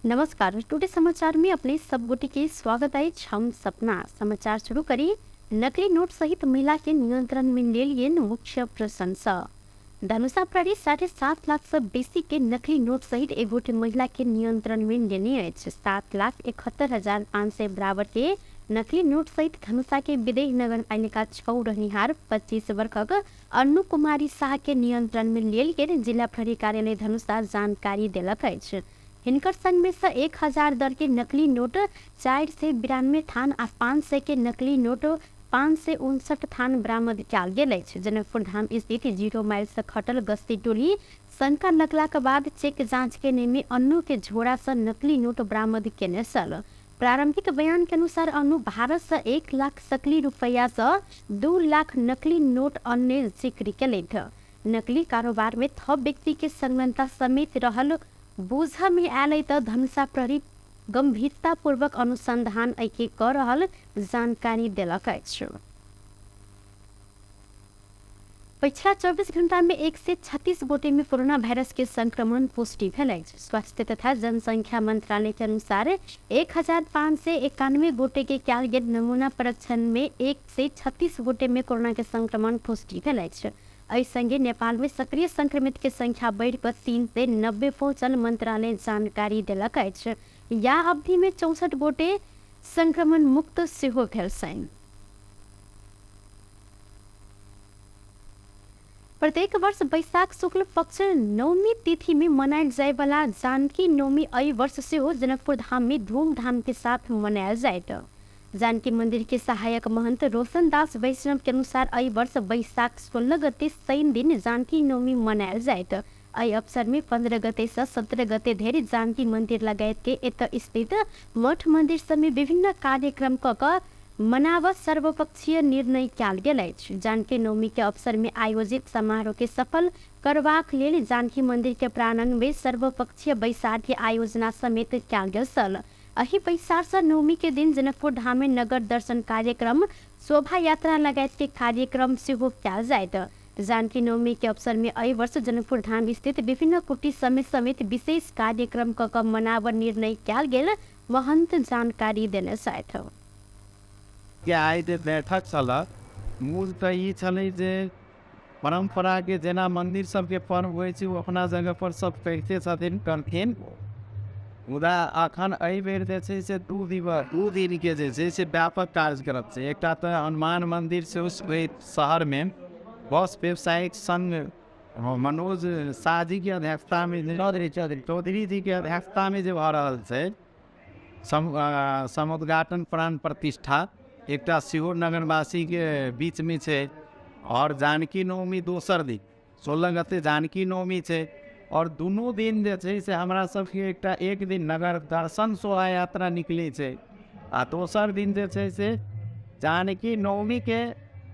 नमस्कार, टुडे समाचार में अपने सब गोटे के स्वागत अछि। हम सपना समाचार शुरू करी। नकली नोट सहित महिला के नियंत्रण में लेल गेल मुख्य प्रशंसा। धनुषा प्रहरी 7.5 लाख से बेसी के नकली नोट सहित एक गोटे महिला के नियंत्रण में लेने अछि। 7,71,500 बराबर के नकली नोट सहित धनुषा के विदेह नगरपालिका 6 रहनिहार 25 वर्षक अन्नू कुमारी शाह के नियंत्रण में लेल गेल जिला प्रहरी कार्यालय धनुषा जानकारी देलक अछि। हिनकर संग में से 1000 दर के नकली नोट 492 थान आ 500 के नकली नोट 559 थान बरामद कयल गेल अछि। जनकपुर धाम स्थित 0 माइल से खटल गश्ती टोली शंका लगला के बाद चेक जांच के में अन्नू के झोरा से नकली नोट बरामद केने छल। प्रारंभिक बयान के अनुसार अन्नू भारत से 1 लाख सकली रुपया से 2 लाख नकली नोट अन्य जिक्र केलथि। नकली कारोबार में थप व्यक्ति के संलग्नता समेत रहल बोझ में आयल त धनुषा प्रहरी गंभीरतापूर्वक अनुसंधान एके क रहल जानकारी देलक अछि। पिछला 24 घंटा में 136 गोटे में कोरोना वायरस के संक्रमण पुष्टि भेल अछि। स्वास्थ्य तथा जनसंख्या मंत्रालय के अनुसार 1591 गोटे के कयल गेल नमूना परीक्षण में 136 गोटे में कोरोना के संक्रमण पुष्टि भेल अछि। एहि संगे नेपाल में सक्रिय संक्रमित के संख्या बढ़िकऽ 390 पहुँचल मंत्रालय जानकारी देलक अछि। या अवधि में 64 गोटे संक्रमण मुक्त सेहो भेल छनि। प्रत्येक वर्ष वैशाख शुक्ल पक्ष नवमी तिथि में मनायल जाय वाला जानकी नवमी एहि वर्ष सेहो जनकपुर धाम में धूमधाम के साथ मनायल जायत। जानकी मंदिर के सहायक महंत रोशन दास वैष्णव के अनुसार एहि वर्ष वैशाख 16 गते शनि दिन जानकी नवमी मनायल जायत। एहि अवसर में 15 गते से 17 गते धरि जानकी मंदिर लगायत के एतय स्थित मठ मंदिर सब में विभिन्न कार्यक्रम क मनाव सर्वपक्षीय निर्णय कयल गेल अछि। जानकी नवमी के अवसर में आयोजित समारोह के सफल करबाक लेल जानकी मंदिर के प्रांगण में सर्वपक्षीय बैसार के आयोजना समेत कयल गेल छल। एहि बैसार से नवमी के दिन जनकपुर धाम में नगर दर्शन कार्यक्रम, शोभा यात्रा लगायत के कार्यक्रम सेहो कयल जायत। जानकी नवमी के अवसर में एहि वर्ष जनकपुर धाम स्थित विभिन्न कुटी समेत समेत विशेष कार्यक्रम क मनाव निर्णय कयल गेल महंत जानकारी देने छथि। के आइ जे बैठक छल, मूल तऽ ई छलै जे परम्पराके जेना मन्दिर सबके पर्व होइ छै ओ अपना जगहपर सब करिते छथिन करथिन, मुदा अखन एहिबेर जे छै से 2 दिनके जे छै से व्यापक कार्यक्रम छै। एकटा तऽ हनुमान मन्दिर सेहो शहरमे बस व्यवसायिक संघ मनोज शाह जीके अध्यक्षतामे चौधरी चौधरी जीके अध्यक्षतामे जे भऽ रहल छै समुद्घाटन प्राण प्रतिष्ठा एकटा सेहो नगरवासीके बीचमे छै। आओर जानकी नवमी दोसर दिन 16 गते जानकी नवमी छै। आओर दुनू दिन जे छै से हमरा सबके एकटा एक दिन नगर दर्शन शोभा यात्रा निकलै छै आ दोसर दिन जे छै से जानकी नवमीके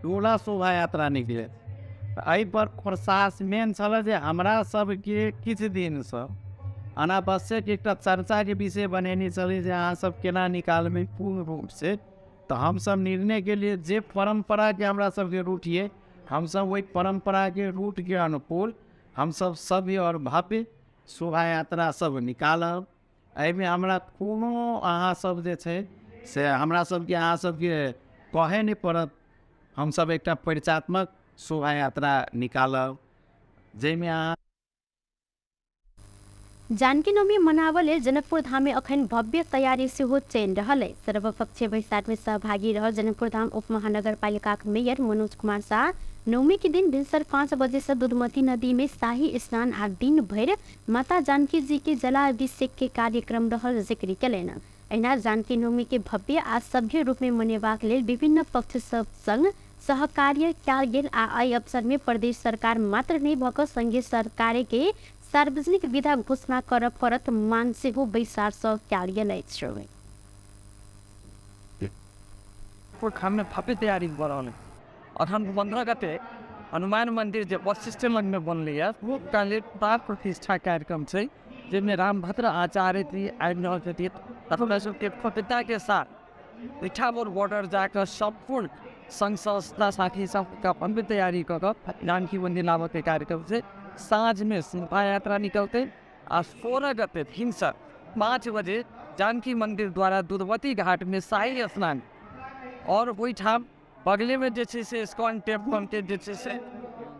डोला शोभा यात्रा निकलै। एहिपर प्रशासन मेन छलै जे हमरा सबके किछु दिनसँ अनावश्यक एकटा चर्चाके विषय बनेने छलै जे अहाँ सब केना निकालबै पूर्ण रूपसँ। तऽ हमसब निर्णय केलियै जे परम्पराके हमरा सबके रूट यऽ हमसब ओहि परम्पराके रूटके अनुकूल हमसब सभ्य आओर भव्य शोभा यात्रा सब निकालब। एहिमे हमरा कोनो अहाँ सब जे छै से हमरा सबके अहाँ सबके कहै नहि पड़त। हमसब एकटा परिचयात्मक शोभा यात्रा निकालब जाहिमे अहाँ जानकी नवमी मनाबऽ लेल जनकपुर धाम में अखन भव्य तैयारी सेहो चलि रहल अछि। सर्वपक्षीय बैसार में सहभागी रहल जनकपुर धाम उप महानगरपालिकाक मेयर मनोज कुमार शाह नवमी के दिन भिनसर 5 बजे से दूधमती नदी में शाही स्नान आ दिन भरि माता जानकी जी के जलाभिषेक के कार्यक्रम रहल जिक्र केलनि। एहिना जानकी नवमी के भव्य आ सभ्य रूप में मनेबाक लेल विभिन्न पक्ष सब संग सहकार्य कयल गेल आ एहि अवसर में प्रदेश सरकार मात्र नहि भऽ कऽ संघीय सरकार के सार्वजनिक विधा घोषणा करऽ पड़त मांग सेहो बैसार सँ कयल गेल अछि। में भव्य तैयारी भऽ रहल है। अखन 15 गते हनुमान मंदिर जे बस स्टैंड लग में बनलै है वो काल्हि प्राण प्रतिष्ठा कार्यक्रम छै जाहिमे रामभद्र आचार्य जी आबि रहल छथिन। अपना सबके भव्यता के साथ भिट्ठामोड़ बॉर्डर जाकऽ सम्पूर्ण संघ संस्था साथी सबके भव्य तैयारी कऽ कऽ जानकी मन्दिर लाबऽके कार्यक्रम छै। साँझमे शोभा यात्रा निकलतै आ 16 गते भिनसर 5 बजे जानकी मन्दिर द्वारा दूधवती घाटमे शाही स्नान आओर ओहिठाम बगलेमे जे छै से इस्कॉन टेम्पलके जे छै से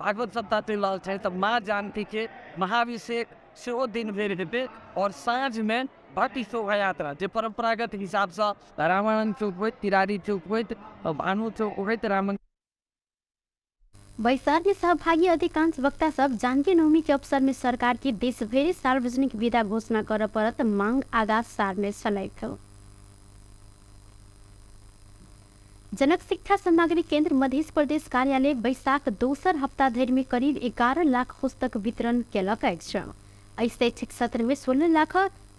भागवत सप्ताह चलि रहल छै, तऽ माँ जानकीके महाभिषेक सेहो दिन भरि हेतै। आओर साँझमे भव्य शोभा यात्रा जे परम्परागत हिसाबसँ रामानन्द चौक होइत, तिरारी चौक होइत, भानु चौक होइत राम। बैसार में सहभागी अधिकांश वक्ता सब जानकी नवमी के अवसर में सरकार के देशभरि सार्वजनिक विदा घोषणा करऽ पड़त मांग आगा सारने छलथि। जनक शिक्षा सामग्री केंद्र मध्य प्रदेश कार्यालय बैसाख दोसर हप्ता धरि में करीब 11 लाख पुस्तक वितरण केलक अछि। एहि शैक्षिक सत्र में 16 लाख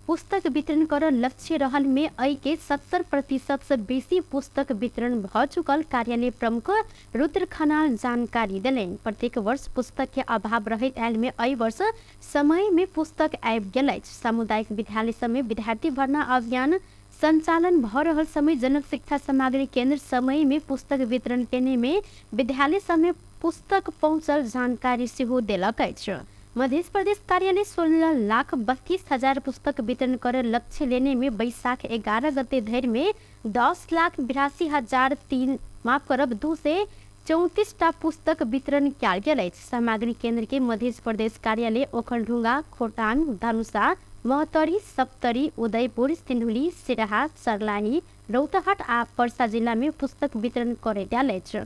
पुस्तक वितरण कर लक्ष्य रहल में एहि के 70% से बेसी पुस्तक वितरण भ चुकल कार्यालय प्रमुख रुद्र खनाल जानकारी देलनि। प्रत्येक वर्ष पुस्तक के अभाव रहैत आयल में एहि वर्ष समय में पुस्तक आबि गेल अछि। सामुदायिक विद्यालय सब में विद्यार्थी भर्ना अभियान संचालन भ रहल समय जनक शिक्षा सामग्री केंद्र समय में पुस्तक वितरण केने में विद्यालय सब में पुस्तक पहुँचल जानकारी सेहो देलक अछि। मध्य प्रदेश कार्यालय 16,32,000 पुस्तक वितरण कर लक्ष्य लेने में बैसाख 11 गते धरि में 10,82,003 माफ करब 234 टा पुस्तक वितरण कयल गेल अछि। सामग्री केंद्र के मध्य प्रदेश कार्यालय ओखलढुंगा, खोटाङ, धनुषा, महोत्तरी, सप्तरी, उदयपुर, सिन्धुली, सिराहा, सर्लाही, रौतहट आ पर्सा जिला में पुस्तक वितरण करैत आयल अछि।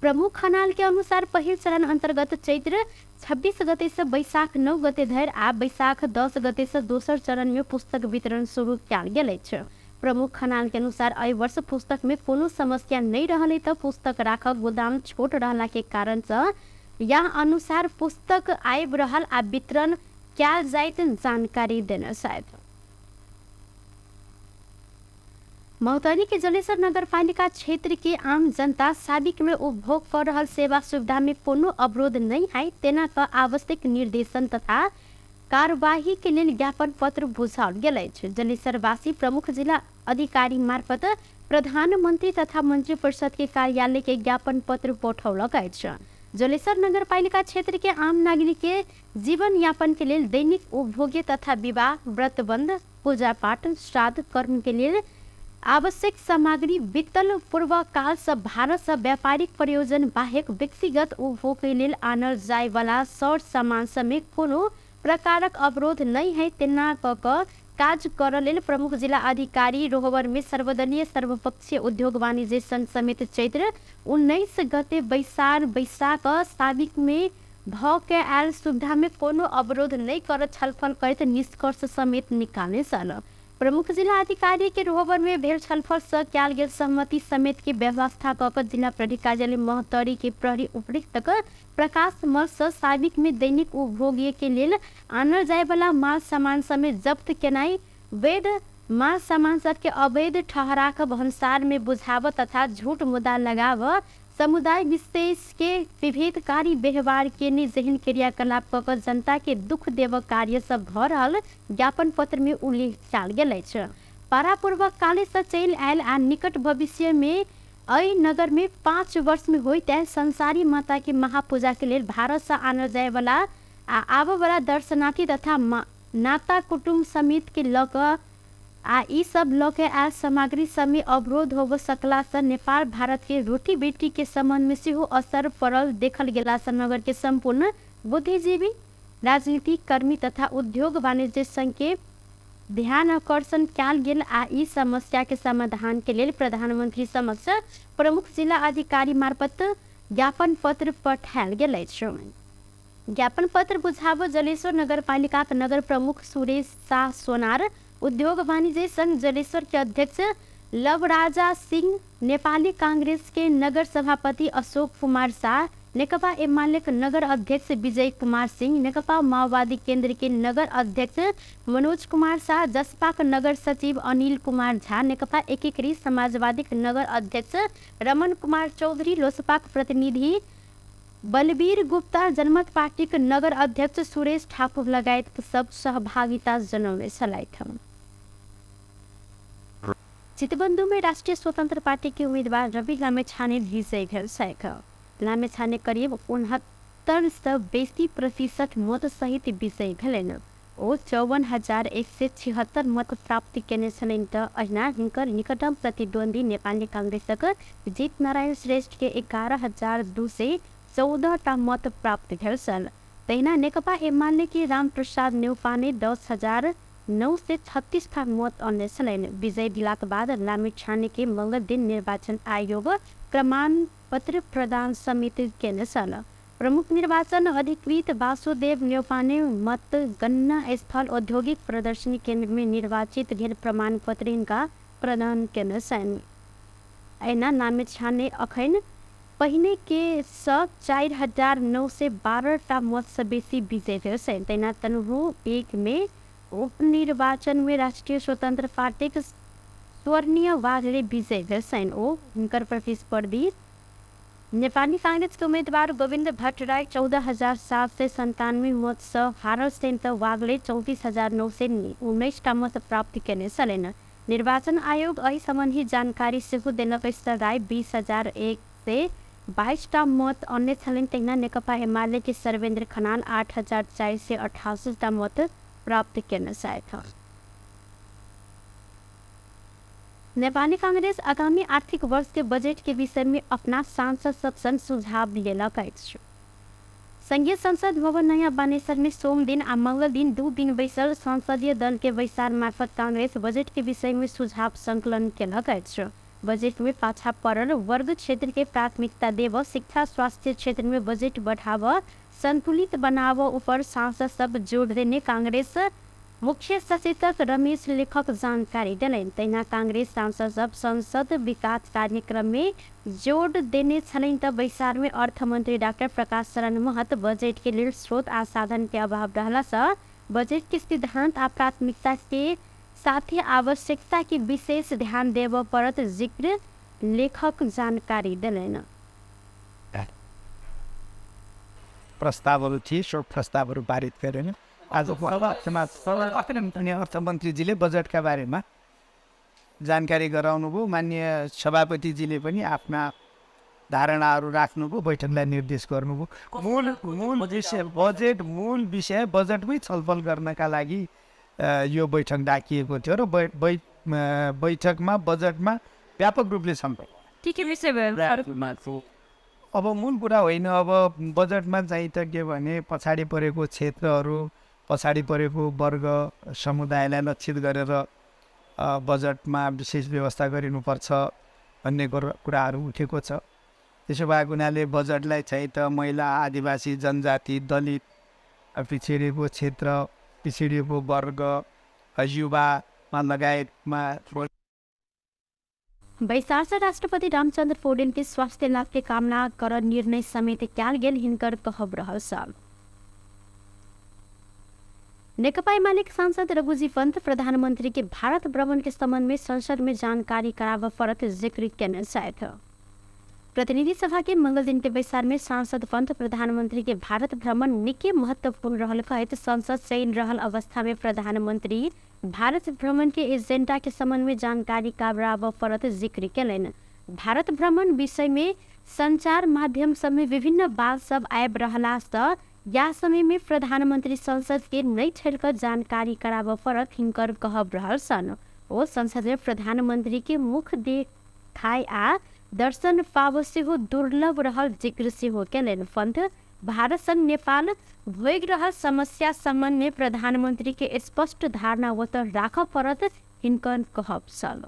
प्रमुख खनाल के अनुसार पहिल चरण अंतर्गत चैत्र 26 गते से बैसाख 9 गते धरि आ बैसाख 10 गते से दोसर चरण में पुस्तक वितरण शुरू कयल गेल अछि। प्रमुख खनाल के अनुसार एहि वर्ष पुस्तक में कोनो समस्या नहीं रहल तऽ पुस्तक राखब गोदाम छोट रहला के कारण से यह अनुसार पुस्तक आबि रहल आ वितरण कयल जाइत जानकारी देने छथि। महोत्तरी के जलेश्वर नगरपालिका क्षेत्र के आम जनता साबिक में उपभोग कर रहल सेवा सुविधा में कोनो अवरोध नहीं आए तेना क आवश्यक निर्देशन तथा कार्यवाही के लेल ज्ञापन पत्र बुझाओल गेल अछि। जलेश्वरवासी प्रमुख जिला अधिकारी मार्फत प्रधानमंत्री तथा मंत्री परिषद के कार्यालय के ज्ञापन पत्र पठौलक अछि। जलेश्वर नगरपालिका क्षेत्र के आम नागरिक के जीवन यापन के लेल दैनिक उपभोग्य तथा विवाह, व्रतबंध, पूजा पाठ, श्राद्ध कर्म के लेल आवश्यक सामग्री बीतल पूर्वकाल से भारत से व्यापारिक प्रयोजन बाहेक व्यक्तिगत उपभोग के लेल आनल जाय वाला सर सामान समेत कोनो प्रकारक अवरोध नहीं है तेना क क काज कर लेल प्रमुख जिला अधिकारी रोहबर में सर्वदलीय सर्वपक्षीय उद्योग वाणिज्य संघ समेत चैत्र 19 गते बैसार बैसाक साबिक में भ के आयल सुविधा में कोनो अवरोध नहीं कर छलफल करैत निष्कर्ष समेत निकालने छल। प्रमुख जिला अधिकारी के रोहबर में भेल छलफल से कयल गेल सहमति समेत के व्यवस्था क क जिला प्रहरी कार्यालय महोत्तरी के प्रहरी उपरीक्षक प्रकाश मल से साबिक में दैनिक उपभोग्य के लेल आनल जायवला माल सामान समेत जब्त केनाइ, वैध माल सामान सबके अवैध ठहरा क भन्सार में बुझाव तथा झूठ मुद्दा लगाव, समुदाय विशेष के विभेदकारी व्यवहार केने जेहन क्रियाकलाप क क जनता के दुख देव कार्य सब भ रहल ज्ञापन पत्र में उल्लेख कयल गेल अछि। पारापूर्वक काले से चलि आयल आ निकट भविष्य में एहि नगर में 5 वर्ष में होइत आयल संसारी माता के महापूजा के लेल भारत से आनल जायवला आ आबयवला दर्शनार्थी तथा नाता कुटुम्ब समेत के लऽ कऽ आ ई सब लऽ के आयल सामग्री सबमे अवरोध होबऽ सकला से नेपाल भारत के रोटी बेटी के संबंध में सेहो असर पड़ल देखल गेला से नगर के संपूर्ण बुद्धिजीवी, राजनीतिक कर्मी तथा उद्योग वाणिज्य संघ के ध्यान आकर्षण कयल गेल आ ई समस्या के समाधान के लेल प्रधानमंत्री समक्ष प्रमुख जिला अधिकारी मार्फत ज्ञापन पत्र पठायल गेल अछि। ज्ञापन पत्र बुझाबो जलेश्वर नगरपालिका के नगर प्रमुख सुरेश शाह सोनार, उद्योग वाणिज्य संघ जलेश्वर के अध्यक्ष लवराजा सिंह, नेपाली कांग्रेस के नगर सभापति अशोक कुमार शाह, नेकपा एमाले के नगर अध्यक्ष विजय कुमार सिंह, नेकपा माओवादी केंद्र के नगर अध्यक्ष मनोज कुमार शाह, जसपा के नगर सचिव अनिल कुमार झा, नेकपा एकीकृत समाजवादी के नगर अध्यक्ष रमन कुमार चौधरी, लोसपा के प्रतिनिधि बलबीर गुप्ता, जनमत पार्टी के नगर अध्यक्ष सुरेश ठाकुर लगायत सब सहभागिता जनौने छलथि। चितबन्धु में राष्ट्रिय स्वतंत्र पार्टी के उम्मीदवार रवि लामिछाने विजयी भेल छथि। लामिछाने करीब 69 सँ बेसी प्रतिशत मत सहित विजयी भेलनि। ओ 54,176 मत प्राप्त केने छलनि तऽ अहिना हिनकर निकटतम प्रतिद्वंदी नेपाली कांग्रेसक जीत नारायण श्रेष्ठ के 11,214 टा मत प्राप्त भेल छल। तहिना नेकपा एमाले के रामप्रसाद नेउपाने 10,936 टा मत अनने छलनि। विजय भेलाक बाद लामिछाने के मंगल दिन निर्वाचन आयोग प्रमाणपत्र प्रदान समिति केने छल। प्रमुख निर्वाचन अधिकृत वासुदेव न्यौपाने मतगणना स्थल औद्योगिक प्रदर्शनी केंद्र में निर्वाचित भेल प्रमाणपत्र हिनका प्रदान केने छनि। एना लामिछाने अखन पहिने के सँ 4,912 टा मत सँ बेसी विजय भेल छनि। तहिना तनहु 1 में उपनिर्वाचन में राष्ट्रिय स्वतंत्र पार्टीक स्वर्णीय वाघले विजय भेल छनि। ओ हुनकर प्रतिस्पर्धी नेपाली कांग्रेस के उम्मीदवार गोविन्द भट्टराई 14,797 मत सँ हारल छनि तऽ वाघले 34,919 टा मत प्राप्त केने छलनि। निर्वाचन आयोग एहि सम्बन्धी जानकारी सेहो देलक अछि तऽ राय 20,122 टा मत अनने छलनि। तहिना नेकपा एमाले के सर्वेन्द्र खनाल 8,488 टा मत प्राप्त केने छथि। नेपाली कांग्रेस आगामी आर्थिक वर्ष के बजट के विषय में अपना सांसद सब सन सुझाव लेलक अछि। संघीय संसद भवन नयाँ बानेश्वर में सोम दिन आ मंगल दिन 2 दिन बैसल संसदीय दल के बैसार मार्फत कांग्रेस बजट के विषय में सुझाव संकलन केलक अछि। बजट में पाछा पड़ल वर्ग क्षेत्र के प्राथमिकता देव, शिक्षा स्वास्थ्य क्षेत्र में बजट बढ़ाव, संतुलित बनाव ऊपर सांसद सब जोड़ देने कांग्रेस मुख्य सचेतक रमेश लेखक जानकारी देलनि। तहिना कांग्रेस सांसद सब संसद विकास कार्यक्रम में जोड़ देने छलनि तऽ बैसार में अर्थमंत्री डाक्टर प्रकाश शरण महत बजट के लेल स्रोत आ साधन के अभाव रहला सँ बजट के सिद्धांत आ प्राथमिकता के साथ ही आवश्यकता के विशेष ध्यान देबऽ पड़त जिक्र लेखक जानकारी देलनि। प्रस्तावहरू थिए, सो प्रस्तावहरू पारित गरेन। आज अर्थमन्त्रीजीले बजेटका बारेमा जानकारी गराउनुभयो, माननीय सभापतिजीले पनि आफ्ना धारणाहरू राख्नुभयो, बैठकलाई निर्देश गर्नुभयो। मूल मूल विषय बजेट, मूल विषय बजेटमै छलफल गर्नका लागि यो बैठक डाकिएको थियो र बैठकमा बजेटमा व्यापक रूपले छलफल। अब मूल कुरा होइन, अब बजेटमा चाहिँ त के भने पछाडि परेको क्षेत्रहरू, पछाडि परेको वर्ग समुदायलाई लक्षित गरेर बजेटमा विशेष व्यवस्था गरिनुपर्छ भन्ने कुराहरू उठेको छ। त्यसो भएको हुनाले बजेटलाई चाहिँ त महिला, आदिवासी, जनजाति, दलित, पिछडिएको क्षेत्र, पिछडिएको वर्ग, युवामा लगायतमा। बैसार से राष्ट्रपति रामचंद्र पौडेल के स्वास्थ्य लाभ के कामना कर निर्णय समेत कयल गेल हिनकर कहब रहल छल। नेकपा एमाले सांसद रघुजी पंत प्रधानमंत्री के भारत भ्रमण के संबंध में संसद में जानकारी कराबऽ पड़त जिक्र केने छथि। प्रतिनिधि सभा के मंगल दिन के बैसार में सांसद पंत प्रधानमंत्री के भारत भ्रमण निकै महत्वपूर्ण रहल कहैत संसद चलि रहल अवस्था में प्रधानमंत्री भारत भ्रमण के एजेंडा के संबंध में जानकारी कराबऽ पड़त जिक्र केलनि। भारत भ्रमण विषय में संचार माध्यम सब में विभिन्न बात सब आबि रहला सँ या समय में प्रधानमंत्री संसद के नहि ठहर कऽ जानकारी कराबऽ पड़त हिनकर कहब रहल छनि। ओ संसद में प्रधानमंत्री के मुख देखाय आ दर्शन पाब सेहो दुर्लभ रहल जिक्र सेहो केलनि। पंत भारत संग नेपाल भोगि रहल समस्या संबंध में प्रधानमंत्री के स्पष्ट धारणा ओतऽ राखऽ पड़त हिनकर कहब छल।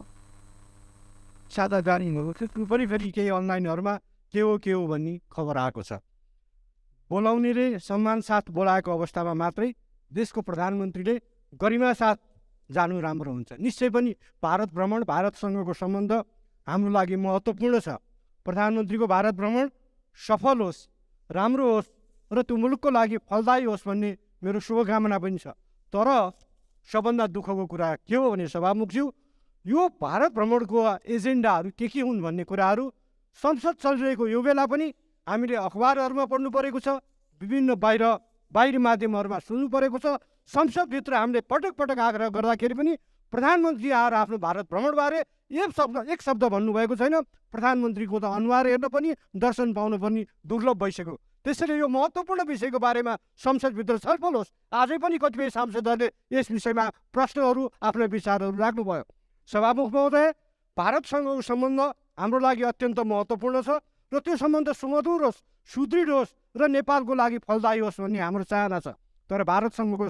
सादा गाडीहरू पनि फेरि केही अनलाइनहरूमा के हो भन्ने खबर आएको छ। बोलाउनेले सम्मान साथ बोलाएको अवस्थामा मात्रै देशको प्रधानमन्त्रीले गरिमा साथ जानु राम्रो हुन्छ। निश्चय पनि भारत भ्रमण, भारतसँगको सम्बन्ध हाम्रो लागि महत्त्वपूर्ण छ। प्रधानमन्त्रीको भारत भ्रमण सफल होस्, राम्रो होस् र त्यो मुलुकको लागि फलदायी होस् भन्ने मेरो शुभकामना पनि छ। तर सबभन्दा दुःखको कुरा के हो भने सभामुखज्यू, यो भारत भ्रमणको एजेन्डाहरू के हुन् भन्ने कुराहरू संसद चलिरहेको यो बेला पनि हामीले अखबारहरूमा पढ्नु परेको छ, विभिन्न बाहिरी माध्यमहरूमा सुन्नु परेको छ। संसदभित्र हामीले पटक पटक आग्रह गर्दाखेरि पनि प्रधानमन्त्री आएर आफ्नो भारत भ्रमणबारे एक शब्द भन्नुभएको छैन। प्रधानमन्त्रीको त अनुहार हेर्न पनि, दर्शन पाउन पनि दुर्लभ भइसक्यो। त्यसैले यो महत्त्वपूर्ण विषयको बारेमा संसदभित्र छलफल होस्। आजै पनि कतिपय सांसदहरूले यस विषयमा प्रश्नहरू, आफ्ना विचारहरू राख्नुभयो। सभामुख महोदय, भारतसँगको सम्बन्ध हाम्रो लागि अत्यन्त महत्त्वपूर्ण छ र त्यो सम्बन्ध सुमधुर होस्, सुदृढ होस् र नेपालको लागि फलदायी होस् भन्ने हाम्रो चाहना छ। तर भारतसँगको